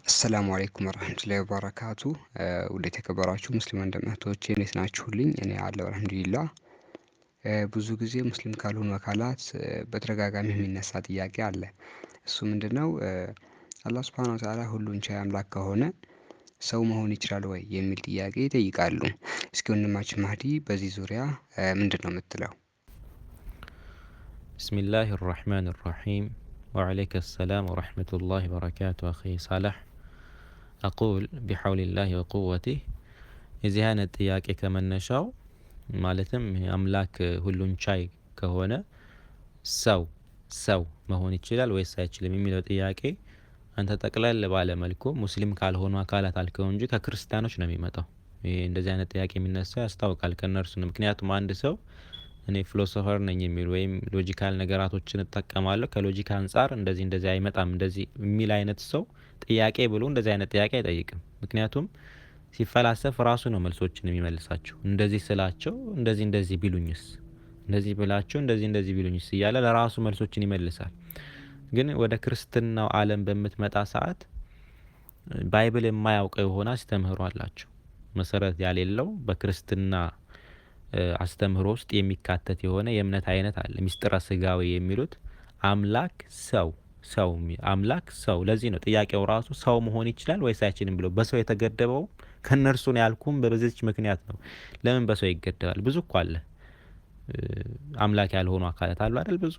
አሰላሙ አለይኩም ወረህመቱላሂ ወበረካቱ። ውድ የተከበራችሁ ሙስሊም ወንድም እህቶቼ እንዴት ናችሁልኝ? እኔ አለሁ አልሐምዱሊላህ። ብዙ ጊዜ ሙስሊም ካልሆኑ አካላት በተደጋጋሚ የሚነሳ ጥያቄ አለ። እሱ ምንድነው? አላህ ሱብሓነሁ ወተዓላ ሁሉን ቻይ አምላክ ከሆነ ሰው መሆን ይችላል ወይ የሚል ጥያቄ ይጠይቃሉ። እስኪ ወንድማችን ማህዲ በዚህ ዙሪያ ምንድነው የምትለው? بسم الله الرحمن الرحيم، وعليك السلام ورحمة الله وبركاته أخي صالح. أقول بحول الله وقوته የዚህ አይነት ጥያቄ ከመነሻው ማለትም አምላክ ሁሉን ቻይ ከሆነ ሰው መሆን ይችላል ወይስ አይችልም የሚለው ጥያቄ አንተ ጠቅለል ባለ መልኩ ሙስሊም ካልሆኑ አካላት አልከው እንጂ ከክርስቲያኖች ነው የሚመጣው። ይሄ እንደዚህ አይነት ጥያቄ የሚነሳው ያስታውቃል ከእነርሱ ነው። ምክንያቱም አንድ ሰው እኔ philosopher ነኝ የሚል ወይም logical ነገራቶችን እጠቀማለሁ፣ ከ logic አንጻር እንደዚህ እንደዚህ አይመጣም እንደዚህ የሚል አይነት ሰው ጥያቄ ብሎ እንደዚህ አይነት ጥያቄ አይጠይቅም። ምክንያቱም ሲፈላሰፍ ራሱ ነው መልሶችን የሚመልሳቸው። እንደዚህ ስላቸው እንደዚህ እንደዚህ ቢሉኝስ፣ እንደዚህ ብላቸው እንደዚህ እንደዚህ ቢሉኝስ እያለ ለራሱ መልሶችን ይመልሳል። ግን ወደ ክርስትናው ዓለም በምትመጣ ሰዓት Bible የማያውቀው የሆነ አስተምህሮ አላቸው። መሰረት ያሌለው በክርስትና አስተምህሮ ውስጥ የሚካተት የሆነ የእምነት አይነት አለ። ሚስጥረ ስጋዊ የሚሉት አምላክ ሰው ሰው አምላክ ሰው። ለዚህ ነው ጥያቄው ራሱ ሰው መሆን ይችላል ወይስ አይችልም ብሎ በሰው የተገደበው ከእነርሱ ነው ያልኩም በዚች ምክንያት ነው። ለምን በሰው ይገደባል? ብዙ እኮ አለ አምላክ ያልሆኑ አካላት አሉ አይደል? ብዙ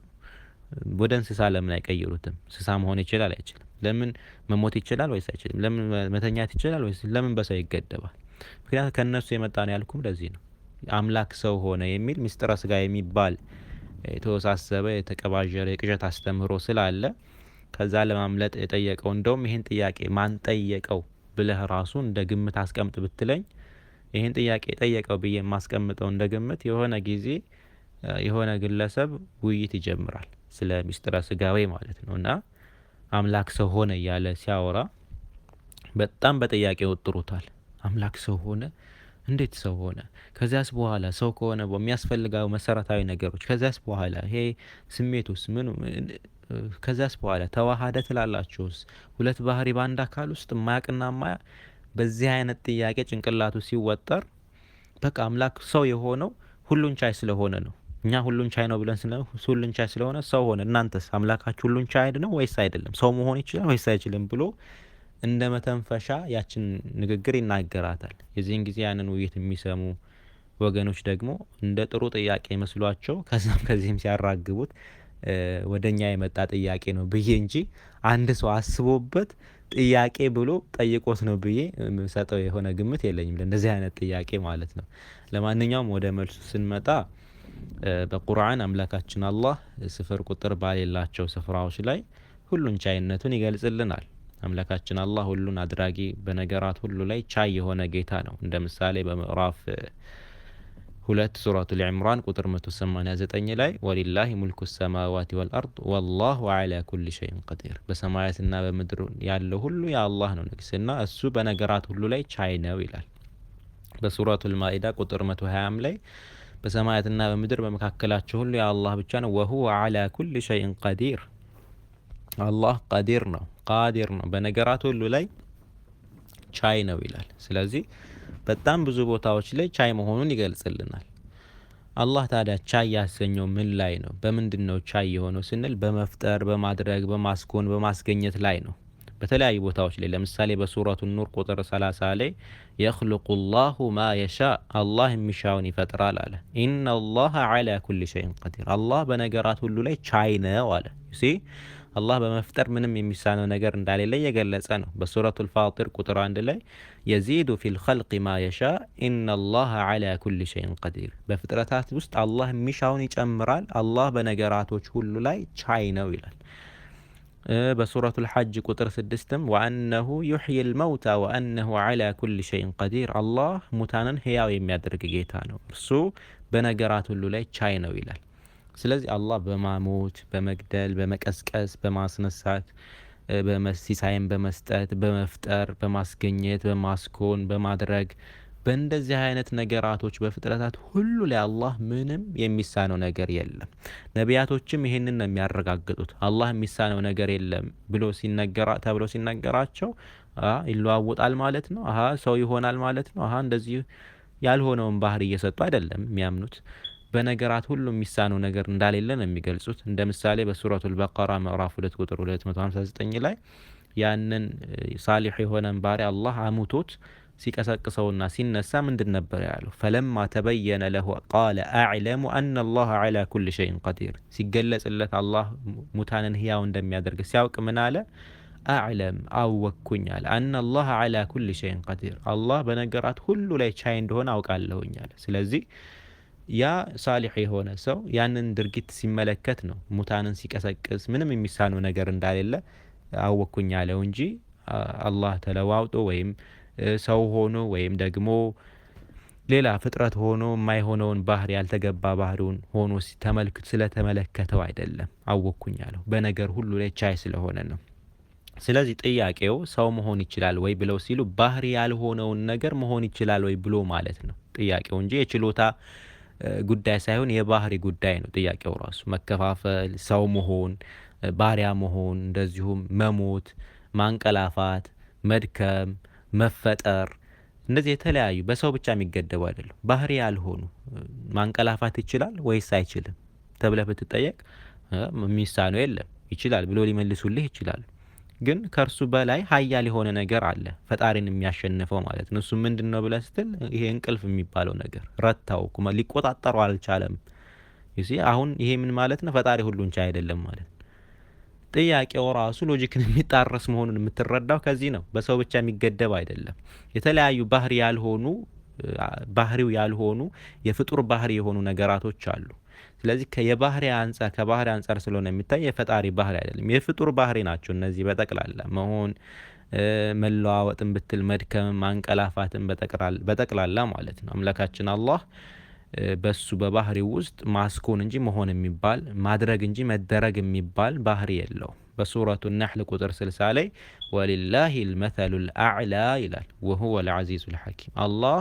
ወደ እንስሳ ለምን አይቀይሩትም? እንስሳ መሆን ይችላል አይችልም? ለምን መሞት ይችላል ወይስ አይችልም? ለምን መተኛት ይችላል ወይስ ለምን በሰው ይገደባል? ምክንያቱም ከእነርሱ የመጣ ነው ያልኩም ለዚህ ነው። አምላክ ሰው ሆነ የሚል ሚስጥረ ስጋ የሚባል የተወሳሰበ የተቀባዠረ የቅዠት አስተምህሮ ስላለ ከዛ ለማምለጥ የጠየቀው፣ እንደውም ይሄን ጥያቄ ማን ጠየቀው ብለህ ራሱ እንደ ግምት አስቀምጥ ብትለኝ፣ ይሄን ጥያቄ ጠየቀው ብዬ የማስቀምጠው እንደ ግምት የሆነ ጊዜ የሆነ ግለሰብ ውይይት ይጀምራል ስለ ሚስጥረ ስጋዌ ማለት ነው፣ እና አምላክ ሰው ሆነ እያለ ሲያወራ በጣም በጥያቄ ወጥሮታል። አምላክ ሰው ሆነ፣ እንዴት ሰው ሆነ? ከዚያስ በኋላ ሰው ከሆነ የሚያስፈልገው መሰረታዊ ነገሮች፣ ከዚያስ በኋላ ይሄ ስሜቱስ ምኑ፣ ከዚያስ በኋላ ተዋሃደ ትላላችሁስ? ሁለት ባህሪ በአንድ አካል ውስጥ ማያቅና ማያ፣ በዚህ አይነት ጥያቄ ጭንቅላቱ ሲወጠር በቃ አምላክ ሰው የሆነው ሁሉን ቻይ ስለሆነ ነው። እኛ ሁሉን ቻይ ነው ብለን ሁሉን ቻይ ስለሆነ ሰው ሆነ። እናንተስ አምላካችሁ ሁሉን ቻይ ነው ወይስ አይደለም? ሰው መሆን ይችላል ወይስ አይችልም ብሎ እንደ መተንፈሻ ያችን ንግግር ይናገራታል። የዚህን ጊዜ ያንን ውይይት የሚሰሙ ወገኖች ደግሞ እንደ ጥሩ ጥያቄ መስሏቸው ከዛም ከዚህም ሲያራግቡት ወደኛ የመጣ ጥያቄ ነው ብዬ እንጂ አንድ ሰው አስቦበት ጥያቄ ብሎ ጠይቆት ነው ብዬ የምሰጠው የሆነ ግምት የለኝም ለእንደዚህ አይነት ጥያቄ ማለት ነው። ለማንኛውም ወደ መልሱ ስንመጣ በቁርአን አምላካችን አላህ ስፍር ቁጥር ባሌላቸው ስፍራዎች ላይ ሁሉን ቻይነቱን ይገልጽልናል። አምላካችን አላህ ሁሉን አድራጊ፣ በነገራት ሁሉ ላይ ቻይ የሆነ ጌታ ነው። እንደ ምሳሌ በምዕራፍ 2 ሱረቱል ኢምራን ቁጥር 189 ላይ ولله ملك السماوات والأرض والله على كل شيء قدير፣ በሰማያትና በምድር ያለው ሁሉ የአላህ ነው ንግስና፣ እሱ በነገራት ሁሉ ላይ ቻይ ነው ይላል። በሱረቱል ማኢዳ ቁጥር 120 ላይ በሰማያትና በምድር በመካከላቸው ሁሉ የአላህ ብቻ ነው፣ وهو على كل شيء قدير፣ አላህ ቀዲር ነው፣ ቃዲር ነው፣ በነገራት ሁሉ ላይ ቻይ ነው ይላል። ስለዚህ በጣም ብዙ ቦታዎች ላይ ቻይ መሆኑን ይገልጽልናል። አላህ ታዲያ ቻይ ያሰኘው ምን ላይ ነው? በምንድን ነው ቻይ የሆነው ስንል በመፍጠር፣ በማድረግ፣ በማስኮን፣ በማስገኘት ላይ ነው። በተለያዩ ቦታዎች ላይ ለምሳሌ በሱረቱ ኑር ቁጥር 30 ላይ يخلق الله ما يشاء፣ አላህ የሚሻውን ይፈጥራል አለ። إن الله على كل شيء قدير፣ አላህ በነገራት ሁሉ ላይ ቻይ ነው አለ። See፣ አላህ በመፍጠር ምንም የሚሳነው ነገር እንዳሌለ እየገለጸ ነው። በሱረቱል ፋጢር ቁጥር 1 ላይ يزيد في الخلق ما يشاء إن الله على كل شيء قدير፣ በፍጥረታት ውስጥ አላህ የሚሻውን ይጨምራል፣ አላህ በነገራቶች ሁሉ ላይ ቻይ ነው ይላል። በሱረቱል ሐጅ ቁጥር 6ም وأنه يحيي الموتى وأنه على كل شيء قدير፣ አላህ ሙታንን ህያው የሚያደርግ ጌታ ነው፣ እርሱ በነገራት ሁሉ ላይ ቻይ ነው ይላል። ስለዚህ አላህ በማሞት፣ በመግደል፣ በመቀስቀስ፣ በማስነሳት፣ ሲሳይን በመስጠት፣ በመፍጠር፣ በማስገኘት፣ በማስኮን፣ በማድረግ፣ በእንደዚህ አይነት ነገራቶች በፍጥረታት ሁሉ ላይ አላህ ምንም የሚሳነው ነገር የለም። ነቢያቶችም ይሄንን ነው የሚያረጋግጡት። አላህ የሚሳነው ነገር የለም ብሎ ሲነገራ ተብሎ ሲነገራቸው ይለዋወጣል ማለት ነው፣ ሰው ይሆናል ማለት ነው፣ እንደዚህ ያልሆነውን ባህሪ እየሰጡ አይደለም የሚያምኑት። በነገራት ሁሉ የሚሳነው ነገር እንዳሌለ ነው የሚገልጹት። እንደ ምሳሌ በሱረቱል በቀራ ምዕራፍ 2 ቁጥር 259 ላይ ያንን ሳሊሕ የሆነን ባሪያ አላህ አሙቶት ሲቀሰቅሰውና ሲነሳ ምንድን ነበር ያለው? ፈለማ ተበየነ ለሁ ቃለ አዕለሙ አነ አላህ ዐላ ኩል ሸይን ቀዲር። ሲገለጽለት አላህ ሙታንን ህያው እንደሚያደርግ ሲያውቅ ምን አለ? አዕለም አወቅኩኝ አለ። አነ አላህ ዐላ ኩል ሸይን ቀዲር፣ አላህ በነገራት ሁሉ ላይ ቻይ እንደሆነ አውቃለሁኝ አለ። ስለዚህ ያ ሳሊሕ የሆነ ሰው ያንን ድርጊት ሲመለከት ነው ሙታንን ሲቀሰቅስ ምንም የሚሳነው ነገር እንዳሌለ አወቅኩኝ አለው እንጂ አላህ ተለዋውጦ ወይም ሰው ሆኖ ወይም ደግሞ ሌላ ፍጥረት ሆኖ የማይሆነውን ባህሪ ያልተገባ ባህሪውን ሆኖ ስለተመለከተው አይደለም አወቅኩኝ አለው። በነገር ሁሉ ላይ ቻይ ስለሆነ ነው። ስለዚህ ጥያቄው ሰው መሆን ይችላል ወይ ብለው ሲሉ ባህሪ ያልሆነውን ነገር መሆን ይችላል ወይ ብሎ ማለት ነው ጥያቄው እንጂ የችሎታ ጉዳይ ሳይሆን የባህሪ ጉዳይ ነው ጥያቄው ራሱ። መከፋፈል፣ ሰው መሆን፣ ባሪያ መሆን፣ እንደዚሁም መሞት፣ ማንቀላፋት፣ መድከም፣ መፈጠር፣ እነዚህ የተለያዩ በሰው ብቻ የሚገደቡ አይደሉም። ባህሪ ያልሆኑ ማንቀላፋት ይችላል ወይስ አይችልም ተብለህ ብትጠየቅ የሚሳነው የለም ይችላል ብሎ ሊመልሱልህ ይችላሉ። ግን ከእርሱ በላይ ሀያል የሆነ ነገር አለ ፈጣሪን የሚያሸንፈው ማለት ነው። እሱ ምንድነው ብለህ ስትል ይሄ እንቅልፍ የሚባለው ነገር ረታው፣ ሊቆጣጠረው አልቻለም። አሁን ይሄ ምን ማለት ነው? ፈጣሪ ሁሉን ቻይ አይደለም ማለት ነው። ጥያቄው ራሱ logic ን የሚጣረስ መሆኑን የምትረዳው ከዚህ ነው። በሰው ብቻ የሚገደብ አይደለም። የተለያዩ ባህሪ ያልሆኑ ባህሪው ያልሆኑ የፍጡር ባህሪ የሆኑ ነገራቶች አሉ። ስለዚህ የባህሪ አንፃር ከባህሪ አንፃር ስለሆነ የሚታይ የፈጣሪ ባህሪ አይደለም፣ የፍጡር ባህሪ ናቸው እነዚህ በጠቅላላ መሆን፣ መለዋወጥን ብትል መድከም፣ ማንቀላፋትን በጠቅላላ ማለት ነው። አምላካችን አላህ በሱ በባህሪው ውስጥ ማስኮን እንጂ መሆን የሚባል ማድረግ እንጂ መደረግ የሚባል ባህሪ የለውም። በሱረቱ ነሕል ቁጥር 60 ላይ ወሊላሂ አልመሰሉል አዕላ ይላል። ወሁወል ዐዚዙል ሐኪም፣ አላህ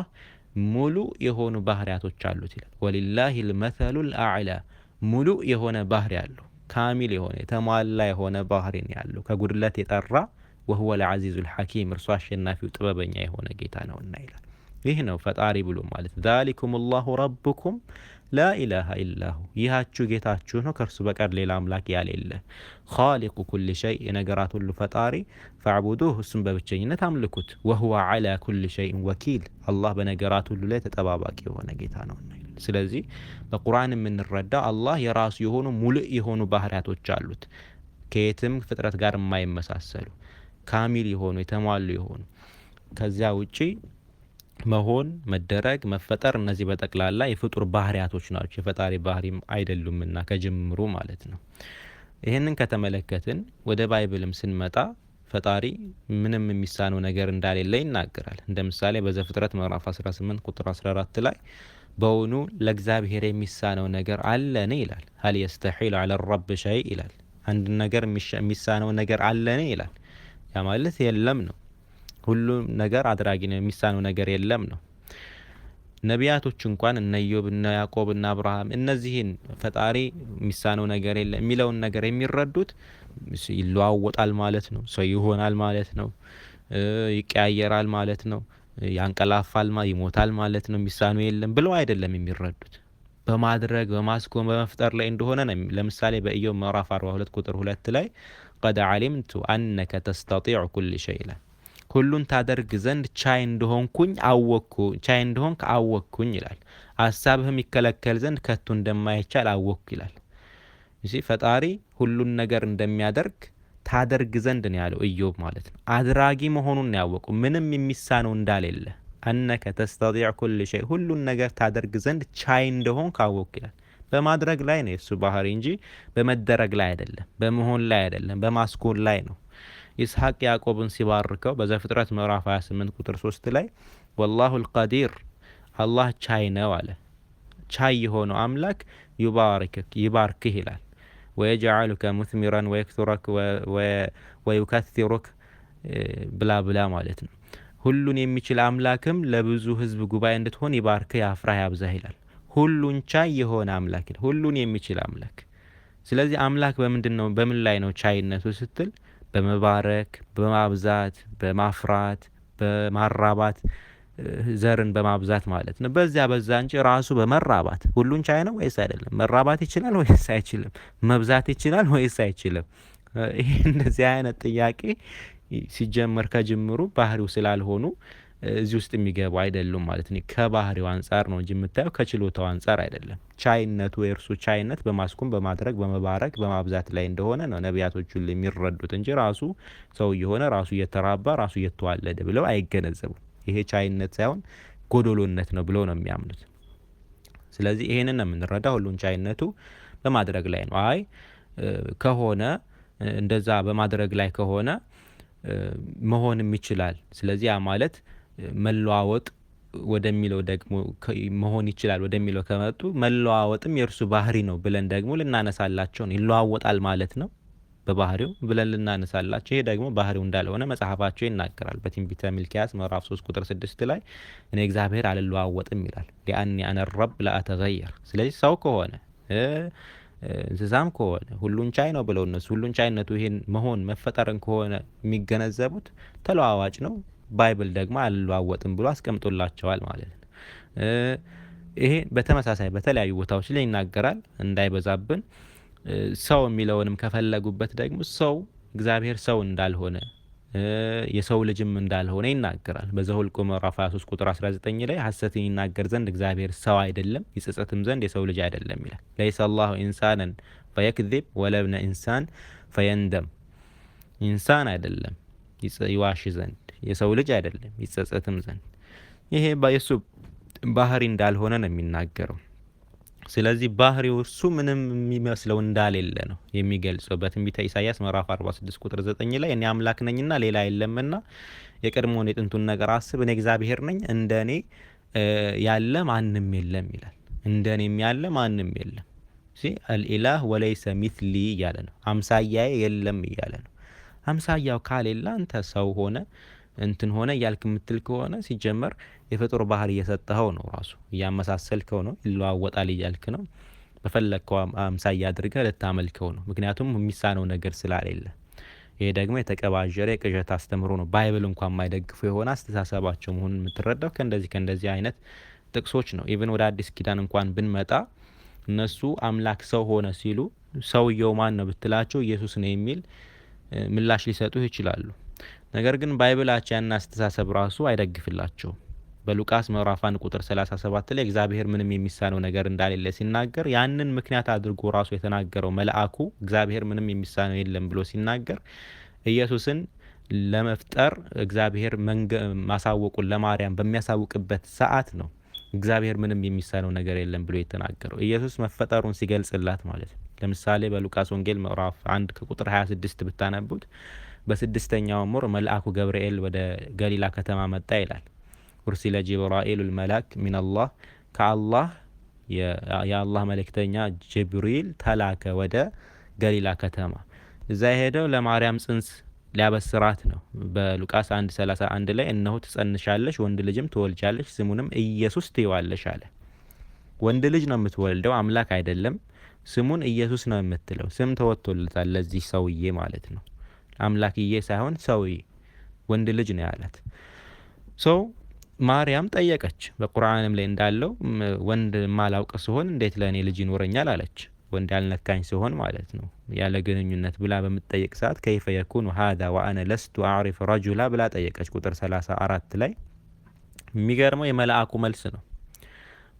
ሙሉ የሆኑ ባህሪያቶች አሉት ይላል። ወሊላሂ አልመሰሉል አዕላ፣ ሙሉ የሆነ ባህሪ አለው፣ ካሚል የሆነ የተሟላ የሆነ ባህሪ ነው ያለው፣ ከጉድለት የጠራ። ወሁወል ዐዚዙል ሐኪም፣ እርሱ አሸናፊው ጥበበኛ የሆነ ጌታ ነውና ይላል። ይህ ነው ፈጣሪ ብሎ ማለት። ዛሊኩም አላሁ ረብኩም ላኢላሃ ኢላሁ፣ ይሃችሁ ጌታችሁ ነው ከእርሱ በቀር ሌላ አምላክ ያሌለ። ኻሊቁ ኩል ሸይ፣ የነገራት ሁሉ ፈጣሪ። ፈዕቡዱህ፣ እሱን በብቸኝነት አምልኩት። ወሁወ ዐላ ኩል ሸይን ወኪል፣ አላህ በነገራት ሁሉ ላይ ተጠባባቂ የሆነ ጌታ ነውና። ስለዚህ በቁርአን የምንረዳው አላህ የራሱ የሆኑ ሙሉእ የሆኑ ባህሪያቶች አሉት፣ ከየትም ፍጥረት ጋር የማይመሳሰሉ ካሚል የሆኑ የተሟሉ የሆኑ። ከዚያ ውጪ መሆን፣ መደረግ፣ መፈጠር እነዚህ በጠቅላላ የፍጡር ባህሪያቶች ናቸው፣ የፈጣሪ ባህሪም አይደሉምና ከጅምሩ ማለት ነው። ይህንን ከተመለከትን ወደ Bible ም ስንመጣ ፈጣሪ ምንም የሚሳነው ነገር እንዳሌለ ይናገራል። እንደ ምሳሌ በዘፍጥረት ምዕራፍ 18 ቁጥር 14 ላይ በውኑ ለእግዚአብሔር የሚሳነው ነገር አለን ይላል። هل يستحيل على الرب شيء ይላል። አንድ ነገር የሚሳነው ነገር አለን ይላል። ያ ማለት የለም ነው። ሁሉም ነገር አድራጊ ነው፣ የሚሳነው ነገር የለም ነው። ነቢያቶች እንኳን እነ ኢዮብ፣ እነ ያዕቆብ፣ እነ አብርሃም እነዚህን ፈጣሪ የሚሳነው ነገር የለም የሚለውን ነገር የሚረዱት ይለዋወጣል ማለት ነው፣ ሰው ይሆናል ማለት ነው፣ ይቀያየራል ማለት ነው፣ ያንቀላፋል፣ ይሞታል ማለት ነው፣ የሚሳነው የለም ብለው አይደለም የሚረዱት። በማድረግ በማስቆም በመፍጠር ላይ እንደሆነ ነው። ለምሳሌ በኢዮብ ምዕራፍ 42 ቁጥር 2 ላይ ቀድ ዓሊምቱ አነከ ተስተጢዑ ኩል ሸይ ይላል። ሁሉን ታደርግ ዘንድ ቻይ እንደሆንኩኝ አወቅኩ፣ ቻይ እንደሆንክ አወቅኩኝ ይላል። ሀሳብህም ይከለከል ዘንድ ከቶ እንደማይቻል አወቅኩ ይላል። እሺ ፈጣሪ ሁሉን ነገር እንደሚያደርግ ታደርግ ዘንድ ነው ያለው ኢዮብ ማለት ነው። አድራጊ መሆኑን ነው ያወቁ፣ ምንም የሚሳነው እንዳሌለ። አነከ ተስተጢዕ ኩል ሸይ፣ ሁሉን ነገር ታደርግ ዘንድ ቻይ እንደሆንክ አወቅኩ ይላል። በማድረግ ላይ ነው የሱ ባህሪ እንጂ በመደረግ ላይ አይደለም፣ በመሆን ላይ አይደለም፣ በማስኮን ላይ ነው። ይስሐቅ ያዕቆብን ሲባርከው በዘፍጥረት ምዕራፍ 28 ቁጥር 3 ላይ ወላሁ አልቀዲር፣ አላህ ቻይ ነው አለ። ቻይ የሆነው አምላክ ይባርክህ ይባርክህ ይላል። ወየጅዐሉከ ሙስሚረን ወየክሱረክ ወዩከሲሩክ ብላ ብላ ማለት ነው። ሁሉን የሚችል አምላክም ለብዙ ሕዝብ ጉባኤ እንድትሆን ይባርክህ፣ ያፍራህ፣ ያብዛህ ይላል። ሁሉን ቻይ የሆነ አምላክ ይላል። ሁሉን የሚችል አምላክ። ስለዚህ አምላክ በምንድን ነው በምን ላይ ነው ቻይነቱ ስትል በመባረክ፣ በማብዛት፣ በማፍራት፣ በማራባት፣ ዘርን በማብዛት ማለት ነው። በዚያ በዛ እንጂ ራሱ በመራባት ሁሉን ቻይ ነው ወይስ አይደለም? መራባት ይችላል ወይስ አይችልም? መብዛት ይችላል ወይስ አይችልም? ይሄ እንደዚህ አይነት ጥያቄ ሲጀመር ከጅምሩ ባህሪው ስላልሆኑ እዚህ ውስጥ የሚገቡ አይደሉም ማለት ነው። ከባህሪው አንጻር ነው እንጂ የምታየው ከችሎታው አንጻር አይደለም። ቻይነቱ የእርሱ ቻይነት በማስቆም፣ በማድረግ፣ በመባረክ፣ በማብዛት ላይ እንደሆነ ነው ነቢያቶቹ የሚረዱት እንጂ ራሱ ሰው እየሆነ ራሱ እየተራባ ራሱ እየተዋለደ ብለው አይገነዘቡም። ይሄ ቻይነት ሳይሆን ጎዶሎነት ነው ብለው ነው የሚያምኑት። ስለዚህ ይሄንን ነው የምንረዳው። ሁሉን ቻይነቱ በማድረግ ላይ ነው። አይ ከሆነ እንደዛ በማድረግ ላይ ከሆነ መሆንም ይችላል። ስለዚህ ያ ማለት መለዋወጥ ወደሚለው ደግሞ መሆን ይችላል ወደሚለው ከመጡ መለዋወጥም የእርሱ ባህሪ ነው ብለን ደግሞ ልናነሳላቸው ነው። ይለዋወጣል ማለት ነው በባህሪው ብለን ልናነሳላቸው። ይሄ ደግሞ ባህሪው እንዳልሆነ መጽሐፋቸው ይናገራል። በትንቢተ ሚልክያስ ምዕራፍ 3 ቁጥር 6 ላይ እኔ እግዚአብሔር አልለዋወጥም ይላል። ሊአኒ አነ ረብ ላአተገየር። ስለዚህ ሰው ከሆነ እንስሳም ከሆነ ሁሉን ቻይ ነው ብለው እነሱ ሁሉን ቻይነቱ ይሄን መሆን መፈጠርን ከሆነ የሚገነዘቡት ተለዋዋጭ ነው። Bible ደግሞ አልለዋወጥም ብሎ አስቀምጦላቸዋል ማለት ነው። ይሄ በተመሳሳይ በተለያዩ ቦታዎች ላይ ይናገራል። እንዳይበዛብን ሰው የሚለውንም ከፈለጉበት ደግሞ ሰው እግዚአብሔር ሰው እንዳልሆነ የሰው ልጅም እንዳልሆነ ይናገራል። በዘኍልቍ ምዕራፍ 23 ቁጥር 19 ላይ ሐሰትን ይናገር ዘንድ እግዚአብሔር ሰው አይደለም፣ ይጸጸትም ዘንድ የሰው ልጅ አይደለም ይላል። ليس الله إنسانا فيكذب ولا ابن إنسان فيندم። إنسان አይደለም ይዋሽ ዘንድ፣ የሰው ልጅ አይደለም ይጸጸትም ዘንድ። ይሄ የሱ ባህሪ እንዳልሆነ ነው የሚናገረው። ስለዚህ ባህሪው እሱ ምንም የሚመስለው እንዳሌለ ነው የሚገልጸው። በትንቢተ ኢሳያስ ምዕራፍ 46 ቁጥር 9 ላይ እኔ አምላክ ነኝና ሌላ የለምና የቀድሞውን የጥንቱን ነገር አስብ፣ እኔ እግዚአብሔር ነኝ፣ እንደ እኔ ያለ ማንም የለም ይላል። እንደ እኔም ያለ ማንም የለም። الإله وليس مثلي እያለ ነው። አምሳያዬ የለም እያለ ነው። አምሳያው ካሌለ አንተ ሰው ሆነ እንትን ሆነ እያልክ የምትል ከሆነ ሲጀመር የፍጡር ባህሪ እየሰጠኸው ነው፣ ራሱ እያመሳሰልከው ነው፣ ይለዋወጣል እያልክ ነው። በፈለግከው አምሳያ አድርገህ ልታመልከው ነው። ምክንያቱም የሚሳነው ነገር ስላሌለ። ይሄ ደግሞ የተቀባዠረ የቅዠት አስተምሮ ነው። Bible እንኳን የማይደግፉ የሆነ አስተሳሰባቸው መሆኑን የምትረዳው ከእንደዚህ አይነት ጥቅሶች ነው። Even ወደ አዲስ ኪዳን እንኳን ብንመጣ እነሱ አምላክ ሰው ሆነ ሲሉ ሰውየው ማን ነው ብትላቸው ኢየሱስ ነው የሚል ምላሽ ሊሰጡህ ይችላሉ። ነገር ግን Bible ኣቸው ያን አስተሳሰብ ራሱ አይደግፍላቸውም። በሉቃስ ምዕራፍ 1 ቁጥር 37 ላይ እግዚአብሔር ምንም የሚሳነው ነገር እንዳሌለ ሲናገር ያንን ምክንያት አድርጎ ራሱ የተናገረው መልአኩ እግዚአብሔር ምንም የሚሳነው የለም ብሎ ሲናገር ኢየሱስን ለመፍጠር እግዚአብሔር ማሳወቁን ለማርያም በሚያሳውቅበት ሰዓት ነው እግዚአብሔር ምንም የሚሳነው ነገር የለም ብሎ የተናገረው ኢየሱስ መፈጠሩን ሲገልጽላት ማለት ነው። ለምሳሌ በሉቃስ ወንጌል ምዕራፍ 1 ከቁጥር 26 ብታነቡት በስድስተኛው ወር መልአኩ ገብርኤል ወደ ገሊላ ከተማ መጣ ይላል። أرسل جبرائيل الملاك من الله፣ ከአላህ የአላህ መልእክተኛ ጅብሪል ተላከ ወደ ገሊላ ከተማ። እዛ የሄደው ለማርያም ጽንስ ሊያበስራት ነው። በሉቃስ 1:31 ላይ እነሆ ትጸንሻለሽ፣ ወንድ ልጅም ትወልጃለሽ፣ ስሙንም ኢየሱስ ትይዋለሽ አለ። ወንድ ልጅ ነው የምትወልደው፣ አምላክ አይደለም። ስሙን ኢየሱስ ነው የምትለው። ስም ተወጥቶለታል ለዚህ ሰውዬ ማለት ነው። አምላክዬ ሳይሆን ሰውዬ ወንድ ልጅ ነው ያላት። ሰው ማርያም ጠየቀች። በቁርአንም ላይ እንዳለው ወንድ ማላውቅ ሲሆን እንዴት ለእኔ ልጅ ይኖረኛል አለች። ወንድ ያልነካኝ ሲሆን ማለት ነው ያለ ግንኙነት ብላ በምትጠይቅ ሰዓት كيف يكون هذا وأنا لست أعرف رجلا ብላ ጠየቀች። ቁጥር 34 ላይ የሚገርመው የመልአኩ መልስ ነው።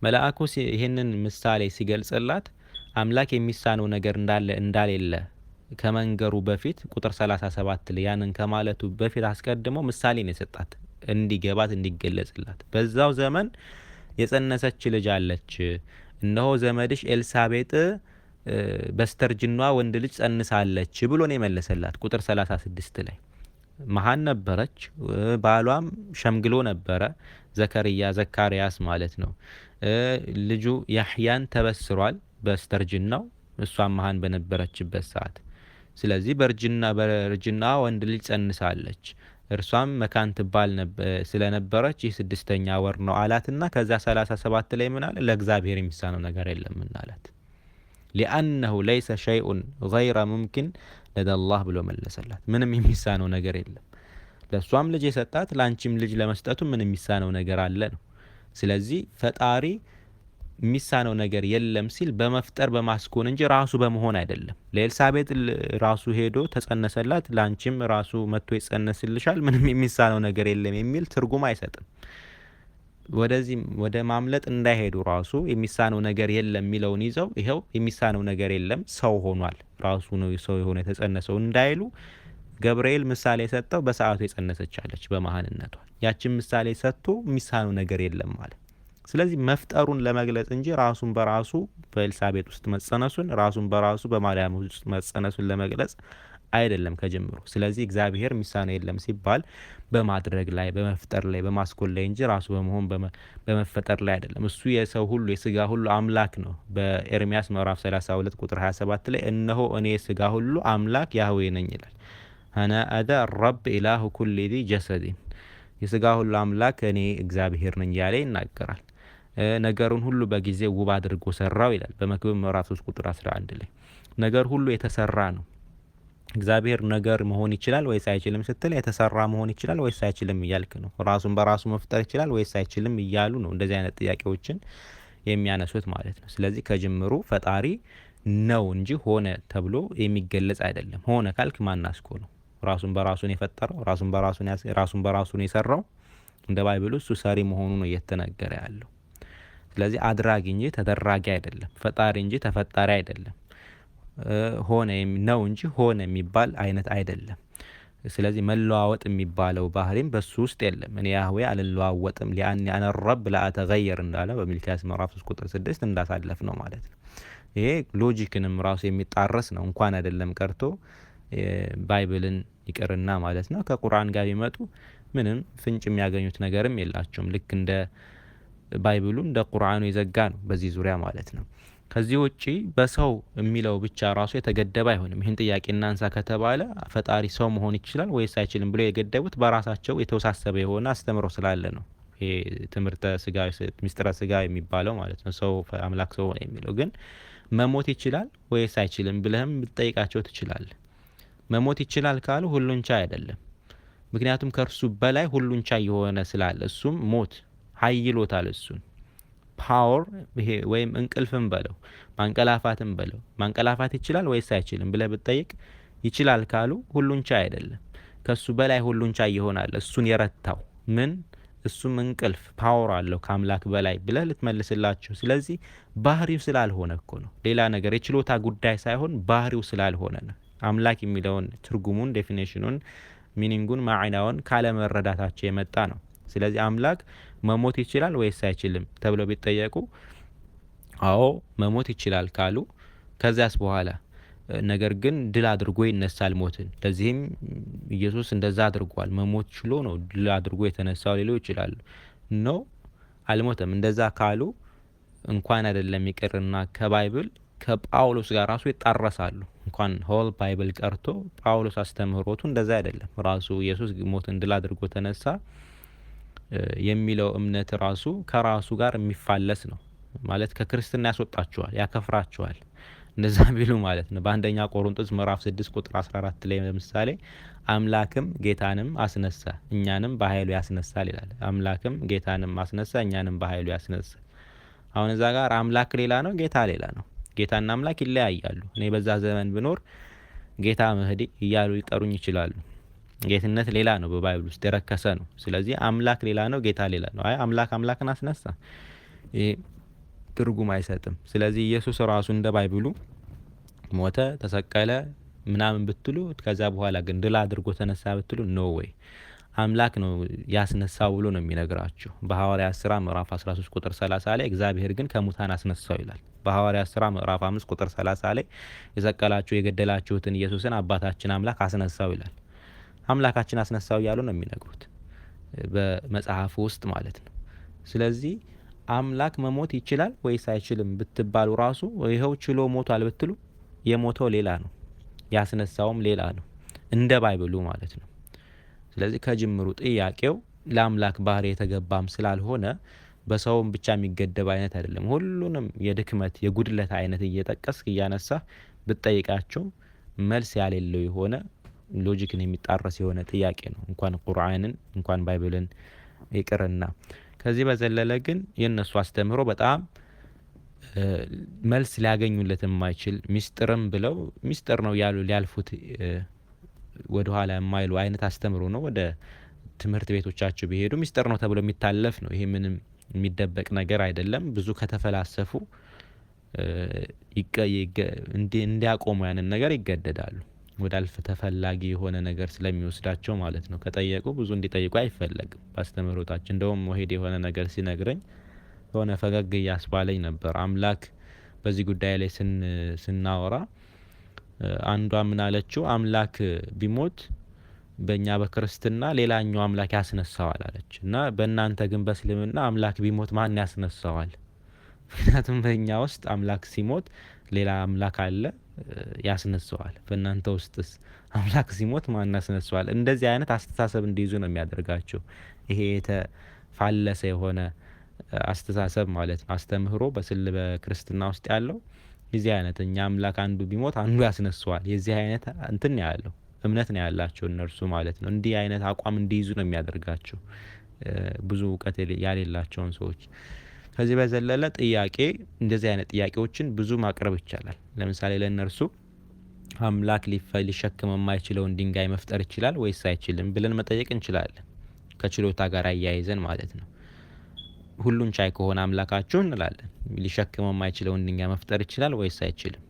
መልአኩ ይህንን ምሳሌ ሲገልጽላት አምላክ የሚሳነው ነገር እንዳለ እንዳሌለ ከመንገሩ በፊት ቁጥር 37 ላይ ያንን ከማለቱ በፊት አስቀድሞ ምሳሌ ነው የሰጣት እንዲገባት እንዲገለጽላት። በዛው ዘመን የጸነሰች ልጅ አለች። እነሆ ዘመድሽ ኤልሳቤጥ በስተርጅኗ ወንድ ልጅ ጸንሳለች ብሎ ነው የመለሰላት። ቁጥር 36 ላይ መሀን ነበረች፣ ባሏም ሸምግሎ ነበረ፣ ዘከርያ ዘካርያስ ማለት ነው። ልጁ ያህያን ተበስሯል በስተርጅናው፣ እሷም መሀን በነበረችበት ሰዓት። ስለዚህ በእርጅና ወንድ ልጅ ጸንሳለች። እርሷም መካን ትባል ስለነበረች ይህ 6ኛ ወር ነው አላትና ከዛ 37 ላይ ምን አለ? ለእግዚአብሔር የሚሳነው ነገር የለም አላት። لأنه ليس شيء غير ممكن لدى الله ብሎ መለሰላት። ምንም የሚሳነው ነገር የለም። ለሷም ልጅ የሰጣት ላንቺም ልጅ ለመስጠቱ ምን የሚሳነው ነገር አለ ነው። ስለዚህ ፈጣሪ የሚሳነው ነገር የለም ሲል በመፍጠር በማስኮን እንጂ ራሱ በመሆን አይደለም። ለኤልሳቤጥ ራሱ ሄዶ ተጸነሰላት፣ ላንቺም ራሱ መጥቶ ይጸነስልሻል፣ ምንም የሚሳነው ነገር የለም የሚል ትርጉም አይሰጥም። ወደዚህ ወደ ማምለጥ እንዳይሄዱ ራሱ የሚሳነው ነገር የለም የሚለውን ይዘው ይኸው የሚሳነው ነገር የለም ሰው ሆኗል፣ ራሱ ነው ሰው የሆነ የተጸነሰው እንዳይሉ ገብርኤል ምሳሌ የሰጠው በሰዓቱ የጸነሰች አለች በመሃንነቷ። ያችን ምሳሌ ሰጥቶ የሚሳነው ነገር የለም ማለት። ስለዚህ መፍጠሩን ለመግለጽ እንጂ ራሱን በራሱ በኤልሳቤጥ ውስጥ መጸነሱን ራሱን በራሱ በማርያም ውስጥ መጸነሱን ለመግለጽ አይደለም ከጀምሮ። ስለዚህ እግዚአብሔር የሚሳነው የለም ሲባል በማድረግ ላይ በመፍጠር ላይ በማስኮን ላይ እንጂ ራሱ በመሆን በመፈጠር ላይ አይደለም። እሱ የሰው ሁሉ የስጋ ሁሉ አምላክ ነው። በኤርሚያስ ምዕራፍ 32 ቁጥር 27 ላይ እነሆ እኔ የስጋ ሁሉ አምላክ ያህዌ ነኝ ይላል። አና አዳ ረብ ኢላሁ ኩሊ ዚ ጀሰዲን፣ የስጋ ሁሉ አምላክ እኔ እግዚአብሔር ነኝ ያለ ይናገራል። ነገሩን ሁሉ በጊዜ ውብ አድርጎ ሰራው ይላል በመክብብ ምዕራፍ 3 ቁጥር 11 ላይ። ነገር ሁሉ የተሰራ ነው። እግዚአብሔር ነገር መሆን ይችላል ወይስ አይችልም ስትል የተሰራ መሆን ይችላል ወይስ አይችልም እያልክ ነው። ራሱን በራሱ መፍጠር ይችላል ወይስ አይችልም እያሉ ነው እንደዚህ አይነት ጥያቄዎችን የሚያነሱት ማለት ነው። ስለዚህ ከጅምሩ ፈጣሪ ነው እንጂ ሆነ ተብሎ የሚገለጽ አይደለም። ሆነ ካልክ ማናስኮ ነው? ራሱን በራሱን የፈጠረው ራሱን በራሱን የሰራው እንደ ባይብሉ እሱ ሰሪ መሆኑ ነው እየተነገረ ያለው። ስለዚህ አድራጊ እንጂ ተደራጊ አይደለም። ፈጣሪ እንጂ ተፈጣሪ አይደለም። ሆነ ነው እንጂ ሆነ የሚባል አይነት አይደለም። ስለዚህ መለዋወጥ የሚባለው ባህሪም በሱ ውስጥ የለም። እኔ ያህዌ አልለዋወጥም ሊአኒ አነ ረብ ላአተገየር እንዳለ በሚልክያስ ምዕራፍ 3 ቁጥር 6 እንዳሳለፍ ነው ማለት ነው። ይሄ logic ንም ራሱ የሚጣረስ ነው። እንኳን አይደለም ቀርቶ Bible ን ይቅርና ማለት ነው ከቁርአን ጋር ቢመጡ ምንም ፍንጭ የሚያገኙት ነገርም የላቸውም። ልክ እንደ Bible ኡ እንደ ቁርአኑ የዘጋ ነው በዚህ ዙሪያ ማለት ነው። ከዚህ ውጪ በሰው የሚለው ብቻ ራሱ የተገደበ አይሆንም። ይህን ጥያቄ እናንሳ ከተባለ ፈጣሪ ሰው መሆን ይችላል ወይስ አይችልም ብሎ የገደቡት በራሳቸው የተወሳሰበ የሆነ አስተምሮ ስላለ ነው። ይሄ ትምህርተ ስጋ ሚስጥረ ስጋ የሚባለው ማለት ነው። ሰው አምላክ ሰው ሆነ የሚለው ግን መሞት ይችላል ወይስ አይችልም ብለህም ልትጠይቃቸው ትችላለህ። መሞት ይችላል ካሉ ሁሉን ቻይ አይደለም። ምክንያቱም ከእርሱ በላይ ሁሉን ቻይ የሆነ ስላለ እሱም ሞት ሀይሎታል። እሱን power ይሄ ወይም እንቅልፍም በለው ማንቀላፋትም በለው ማንቀላፋት ይችላል ወይስ አይችልም ብለህ ብትጠይቅ ይችላል ካሉ ሁሉን ቻይ አይደለም። ከሱ በላይ ሁሉን ቻይ ይሆናል እሱን የረታው ምን እሱም እንቅልፍ power አለው ከአምላክ በላይ ብለህ ልትመልስላቸው። ስለዚህ ባህሪው ስላልሆነ እኮ ነው፣ ሌላ ነገር የችሎታ ጉዳይ ሳይሆን ባህሪው ስላልሆነ ነው። አምላክ የሚለውን ትርጉሙን፣ definition ኑን፣ meaning ኡን፣ ማዕናውን ካለመረዳታቸው የመጣ ነው። ስለዚህ አምላክ መሞት ይችላል ወይስ አይችልም ተብለው ቢጠየቁ አዎ መሞት ይችላል ካሉ ከዚያስ በኋላ ነገር ግን ድል አድርጎ ይነሳል ሞትን። ለዚህም ኢየሱስ እንደዛ አድርጓል። መሞት ችሎ ነው ድል አድርጎ የተነሳው ሊሉ ይችላሉ። No አልሞተም። እንደዛ ካሉ እንኳን አይደለም ይቅርና ከ Bible ከጳውሎስ ጋር ራሱ ይጣረሳሉ። እንኳን whole Bible ቀርቶ ጳውሎስ አስተምህሮቱ እንደዛ አይደለም። ራሱ ኢየሱስ ሞትን ድል አድርጎ ተነሳ የሚለው እምነት ራሱ ከራሱ ጋር የሚፋለስ ነው። ማለት ከክርስትና ያስወጣቸዋል፣ ያከፍራቸዋል እንደዛ ቢሉ ማለት ነው። በአንደኛ ቆሮንቶስ ምዕራፍ 6 ቁጥር 14 ላይ ለምሳሌ አምላክም ጌታንም አስነሳ እኛንም በኃይሉ ያስነሳል ይላል። አምላክም ጌታንም አስነሳ እኛንም በኃይሉ ያስነሳል። አሁን እዛ ጋር አምላክ ሌላ ነው፣ ጌታ ሌላ ነው። ጌታና አምላክ ይለያያሉ። እኔ በዛ ዘመን ብኖር ጌታ መህዲ እያሉ ሊጠሩኝ ይችላሉ። ጌትነት ሌላ ነው፣ በ Bible ውስጥ የረከሰ ነው። ስለዚህ አምላክ ሌላ ነው፣ ጌታ ሌላ ነው። አይ አምላክ አምላክን አስነሳ፣ ይሄ ትርጉም አይሰጥም። ስለዚህ ኢየሱስ ራሱ እንደ Bible ኡ ሞተ፣ ተሰቀለ ምናምን ብትሉ ከዛ በኋላ ግን ድል አድርጎ ተነሳ ብትሉ no way አምላክ ነው ያስነሳው ብሎ ነው የሚነግራችሁ። በሐዋርያት ስራ ምዕራፍ 13 ቁጥር 30 ላይ እግዚአብሔር ግን ከሙታን አስነሳው ይላል። በሐዋርያት ስራ ምዕራፍ 5 ቁጥር 30 ላይ የሰቀላችሁ የገደላችሁትን ኢየሱስን አባታችን አምላክ አስነሳው ይላል። አምላካችን አስነሳው እያሉ ነው የሚነግሩት በመጽሐፉ ውስጥ ማለት ነው። ስለዚህ አምላክ መሞት ይችላል ወይስ አይችልም ብትባሉ ራሱ ይኸው ችሎ ሞቷል ብትሉ የሞተው ሌላ ነው፣ ያስነሳውም ሌላ ነው፣ እንደ Bible ኡ ማለት ነው። ስለዚህ ከጅምሩ ጥያቄው ለአምላክ ባህሪ የተገባም ስላልሆነ በሰውም ብቻ የሚገደብ አይነት አይደለም። ሁሉንም የድክመት የጉድለት አይነት እየጠቀስክ እያነሳ ብትጠይቃቸው መልስ ያሌለው የሆነ logic ን የሚጣረስ የሆነ ጥያቄ ነው። እንኳን ቁርአንን እንኳን Bible ን ይቅርና ከዚህ በዘለለ ግን የእነሱ አስተምህሮ በጣም መልስ ሊያገኙለት የማይችል ሚስጥርም ብለው ሚስጥር ነው ያሉ ሊያልፉት ወደ ኋላ የማይሉ አይነት አስተምህሮ ነው። ወደ ትምህርት ቤቶቻቸው ቢሄዱ ሚስጥር ነው ተብሎ የሚታለፍ ነው። ይሄ ምንም የሚደበቅ ነገር አይደለም። ብዙ ከተፈላሰፉ እንዲያቆሙ ያንን ነገር ይገደዳሉ። ወደ አልተፈላጊ የሆነ ነገር ስለሚወስዳቸው ማለት ነው። ከጠየቁ ብዙ እንዲጠይቁ አይፈለግም። በአስተምህሮታችን እንደውም ወሂድ የሆነ ነገር ሲነግረኝ የሆነ ፈገግ እያስባለኝ ነበር። አምላክ በዚህ ጉዳይ ላይ ስናወራ አንዷ ምን አለችው? አምላክ ቢሞት በእኛ በክርስትና ሌላኛው አምላክ ያስነሳዋል አለች። እና በእናንተ ግን በእስልምና አምላክ ቢሞት ማን ያስነሳዋል? ምክንያቱም በእኛ ውስጥ አምላክ ሲሞት ሌላ አምላክ አለ ያስነሳዋል። በእናንተ ውስጥስ አምላክ ሲሞት ማን ያስነሳዋል? እንደዚህ አይነት አስተሳሰብ እንዲይዙ ነው የሚያደርጋቸው። ይሄ የተፋለሰ የሆነ አስተሳሰብ ማለት ነው። አስተምህሮ በክርስትና ውስጥ ያለው የዚህ አይነት እኛ አምላክ አንዱ ቢሞት አንዱ ያስነሳዋል የዚህ አይነት እንትን ያለው እምነት ነው ያላቸው እነርሱ ማለት ነው። እንዲህ አይነት አቋም እንዲይዙ ነው የሚያደርጋቸው ብዙ እውቀት ያሌላቸውን ሰዎች። ከዚህ በዘለለ ጥያቄ እንደዚህ አይነት ጥያቄዎችን ብዙ ማቅረብ ይቻላል። ለምሳሌ ለእነርሱ አምላክ ሊሸክም የማይችለውን ድንጋይ መፍጠር ይችላል ወይስ አይችልም ብለን መጠየቅ እንችላለን። ከችሎታ ጋር አያይዘን ማለት ነው። ሁሉን ቻይ ከሆነ አምላካችሁ እንላለን። ሊሸክመው የማይችለውን ድንጋይ መፍጠር ይችላል ወይስ አይችልም?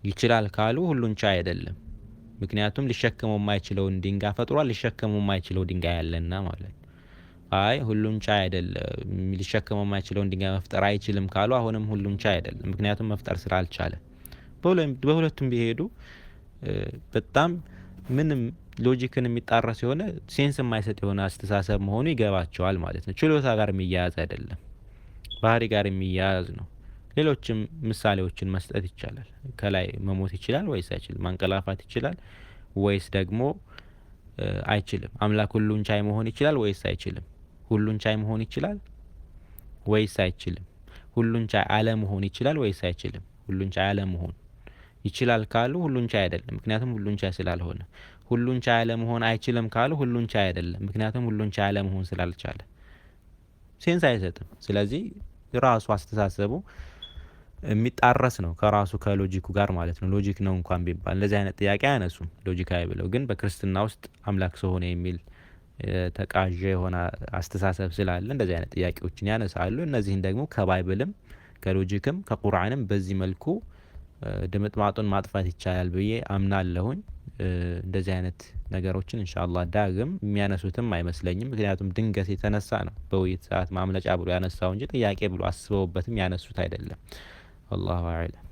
ይችላል ካሉ ሁሉን ቻይ አይደለም። ምክንያቱም ሊሸከመው የማይችለውን ድንጋይ ፈጥሯል። ሊሸከመው የማይችለው ድንጋይ አለና ማለት ነው። አይ ሁሉን ቻይ አይደለም፣ ሊሸከመው የማይችለውን ድንጋይ መፍጠር አይችልም ካሉ አሁንም ሁሉን ቻይ አይደለም፣ ምክንያቱም መፍጠር ስላልቻለ። በሁለቱም ቢሄዱ በጣም ምንም logic ን የሚጣረስ የሆነ sense የማይሰጥ የሆነ አስተሳሰብ መሆኑ ይገባቸዋል ማለት ነው። ችሎታ ጋር የሚያያዝ አይደለም፣ ባህሪ ጋር የሚያያዝ ነው። ሌሎችም ምሳሌዎችን መስጠት ይቻላል። ከላይ መሞት ይችላል ወይስ አይችልም? ማንቀላፋት ይችላል ወይስ ደግሞ አይችልም? አምላክ ሁሉን ቻይ መሆን ይችላል ወይስ አይችልም? ሁሉን ቻይ መሆን ይችላል ወይስ አይችልም? ሁሉን ቻይ አለመሆን ይችላል ወይስ አይችልም? ሁሉን ቻይ አለመሆን ይችላል ካሉ ሁሉን ቻይ አይደለም፣ ምክንያቱም ሁሉን ቻይ ስላልሆነ። ሁሉን ቻይ አለመሆን አይችልም ካሉ ሁሉን ቻይ አይደለም፣ ምክንያቱም ሁሉን ቻይ አለመሆን ስላልቻለ። sense አይሰጥም። ስለዚህ ራሱ አስተሳሰቡ የሚጣረስ ነው ከራሱ ከ logic ኩ ጋር ማለት ነው። logic ነው እንኳን ቢባል እንደዚህ አይነት ጥያቄ አያነሱም ሎጂካዊ ብለው። ግን በክርስትና ውስጥ አምላክ ሰው ሆነ የሚል ተቃዠ የሆነ አስተሳሰብ ስላለ እንደዚህ አይነት ጥያቄዎችን ያነሳሉ። እነዚህን ደግሞ ከባይብልም ከሎጂክም ከቁርአንም በዚህ መልኩ ድምጥማጡን ማጥፋት ይቻላል ብዬ አምናለሁኝ። እንደዚህ አይነት ነገሮችን ኢንሻአላህ ዳግም የሚያነሱትም አይመስለኝም። ምክንያቱም ድንገት የተነሳ ነው በውይይት ሰዓት ማምለጫ ብሎ ያነሳው እንጂ ጥያቄ ብሎ አስበውበትም ያነሱት አይደለም። ወላሁ አዕለም።